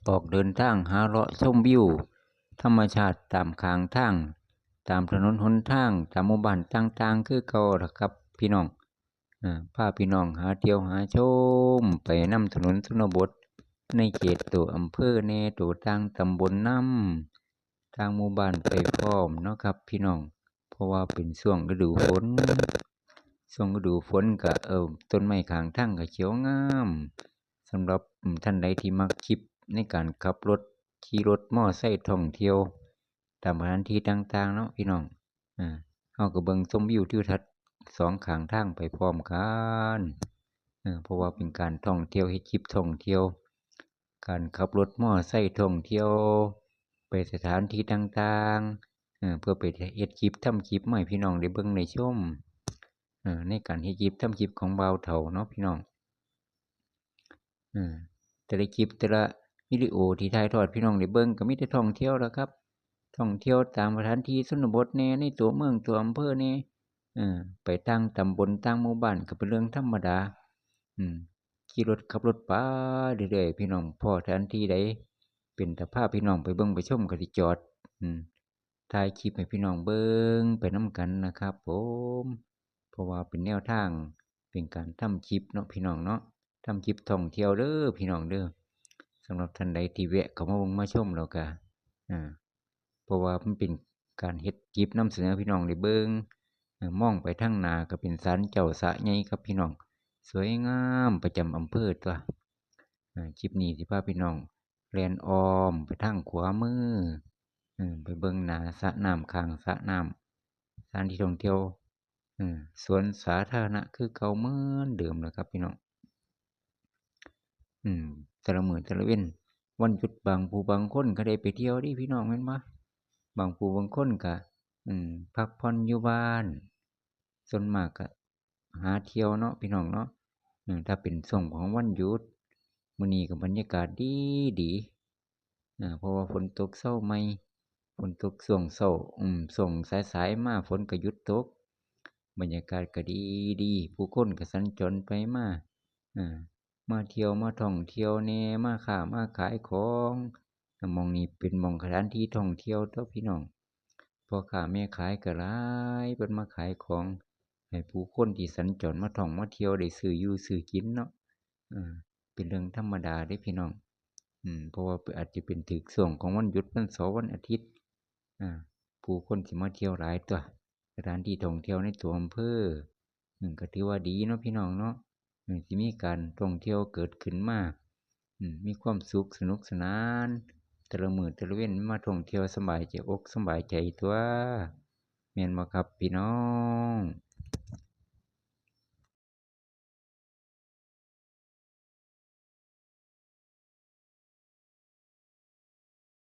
ອອກເດີນທາງຫາເລາະຊົມວິວທຳມະຊາດຕາມຂ້າງທາງ, ຕາມຖະໜົນຫົນທາງ, ຕາມໝູ່ບ້ານຕ່າງໆຄືເກົ່າລະຄັບພີ່ນ້ອງ. ອາ ພາພີ່ນ້ອງຫາທ່ຽວຫາຊົມໄປນຳຖະໜົນຊົນນະບົດ ໃນເຂດໂຕອຳເພີແດ່, ໂຕຕ່າງຕຳບົນນຳ, ຕ່າງໝູ່ບ້ານໄປພ້ອມເນາະຄັບພີ່ນ້ອງ. ເພາະວ່າເປັນຊ່ວງລະດູຝົນ, ຊ່ວງລະດູຝົນກະ ເອີ ຕົ້ນໄມ້ຂ້າງທາງກະຂຽວງາມ. ສຳລັບ ອາ ທ່ານໃດທີ່ມັກຄລິບໃນການຂັບລົດ, ຂີ່ລົດມໍໄຊທ່ອງທ່ຽວຕາມສະຖານທີ່ຕ່າງໆເນາະພີ່ນ້ອງ, ອາ ເຮົາກໍເບິ່ງຊົມວິວທິວທັດສອງຂ້າງທາງໄປພ້ອມກັນ, ເພາະວ່າເປັນການທ່ອງທ່ຽວ, ເຮັດຄລິບທ່ອງທ່ຽວ, ການຂັບລົດມໍໄຊທ່ອງທ່ຽວໄປສະຖານທີ່ຕ່າງໆ ເອີ ເພື່ອໄປເຮັດຄລິບ, ທຳຄລິບມາໃຫ້ພີ່ນ້ອງໄດ້ເບິ່ງໄດ້ຊົມ, ເອີ ໃນການເຮັດຄລິບ, ທຳຄລິບຂອງບ່າວເຖົ້າເນາະພີ່ນ້ອງ. ເອີ ແຕ່ລະຄລິບ, ແຕ່ລະວິດີໂອທີ່ຖ່າຍທອດໃຫ້ພີ່ນ້ອງໄດ້ເບິ່ງ ກໍມີແຕ່ທ່ອງທ່ຽວລະຄັບ, ທ່ອງທ່ຽວຕາມສະຖານທີ່ຊົນນະບົດແດ່, ໃນຕົວເມືອງຕົວອຳເພີແດ່, ເອີ ໄປຕ່າງຕຳບົນຕ່າງໝູ່ບ້ານກໍເປັນເລື່ອງທຳມະດາ. ອືມ ຂີ່ລົດຂັບລົດໄປເລື້ອຍໆ ພີ່ນ້ອງພໍ້ສະຖານທີ່ໃດເປັນຕາພາພີ່ນ້ອງໄປເບິ່ງໄປຊົມກໍຊິຈອດ ອືມ ຖ່າຍຄລິບໃຫ້ພີ່ນ້ອງເບິ່ງໄປນຳກັນນະຄັບຜົມ. ເພາະວ່າເປັນແນວທາງ, ເປັນການທຳຄລິບເນາະພີ່ນ້ອງເນາະ, ທຳຄລິບທ່ອງທ່ຽວເດີພີ່ນ້ອງເດີ. ສຳລັບທ່ານໃດທີ່ແວະເຂົ້າມາເບິ່ງມາຊົມແລ້ວກະ ອາ ເພາະວ່າມັນເປັນການເຮັດຄລິບນຳສະເໜີໃຫ້ພີ່ນ້ອງໄດ້ເບິ່ງ. ເອີ ມອງໄປທາງໜ້າກໍເປັນສານເຈົ້າສະໃຫຍ່ຄັບພີ່ນ້ອງ, ສວຍງາມປະຈຳອຳເພີຕົວະ. ເອີ ຄລິບນີ້ຊິພາພີ່ນ້ອງແລ່ນອ້ອມໄປທາງຂວາມື, ເອີ ໄປເບິ່ງໜ້າສະນ້ຳ, ຂ້າງສະນ້ຳ, ສະຖານທີ່ທ່ອງທ່ຽວ ເອີ ສວນສາທາລະນະຄືເກົ່າເໝືອນເດີມລະຄັບພີ່ນ້ອງ. ອືມ ແຕ່ລະມື້ແຕ່ລະເວັນ ວັນຢຸດບາງຜູ້ບາງຄົນກໍໄດ້ໄປທ່ຽວເດ້ພີ່ນ້ອງ ແມ່ນບໍ່? ບາງຜູ້ບາງຄົນກໍ ອືມ ພັກຜ່ອນຢູ່ບ້ານ, ສ່ວນມາກກໍຫາທ່ຽວເນາະພີ່ນ້ອງເນາະ. ເອີ ຖ້າເປັນຊ່ວງຂອງວັນຢຸດ ມື້ນີ້ກໍບັນຍາກາດດີໆ ອາ ເພາະວ່າຝົນຕົກເຊົ້າໃໝ່, ຝົນຕົກຊ່ວງເຊົ້າ, ອືມ ຊ່ວງສາຍໆມາຝົນກໍຢຸດຕົກ, ບັນຍາກາດກໍດີໆ, ຜູ້ຄົນກໍສັນຈອນໄປມາ, ອາ ມາທ່ຽວມາທ່ອງທ່ຽວແດ່, ມາຄ້າມາຂາຍຂອງ. ໝ່ອງນີ້ເປັນໝ່ອງສະຖານທີ່ທ່ອງທ່ຽວຕົວະພີ່ນ້ອງ, ພໍ່ຄ້າແມ່ຂາຍກໍຫຼາຍ, ເພິ່ນມາຂາຍຂອງໃຫ້ຜູ້ຄົນທີ່ສັນຈອນມາທ່ອງມາທ່ຽວໄດ້ຊື້ຢູ່ຊື້ກິນເນາະ. ເປັນເລື່ອງທຳມະດາເດ້ພີ່ນ້ອງ, ເພາະວ່າອາດຈະເປັນຖືກຊ່ວງຂອງວັນຢຸດ, ວັນເສົາ, ວັນອາທິດ, ຜູ້ຄົນຊິມາທ່ຽວຫຼາຍຕົວະ. ສະຖານທີ່ທ່ອງທ່ຽວໃນຕົວອຳເພີ ກໍຖືວ່າດີເນາະພີ່ນ້ອງເນາະ, ຊິມີການທ່ອງທ່ຽວເກີດຂຶ້ນມາ, ມີຄວາມສຸກສະໜຸກສະໜານ, ແຕ່ລະມື້ແຕ່ລະເວັນມາທ່ອງທ່ຽວສະບາຍໃຈອົກສະບາຍໃຈຕົວະ, ແມ່ນບໍ່ຄັບພີ່ນ້ອງ?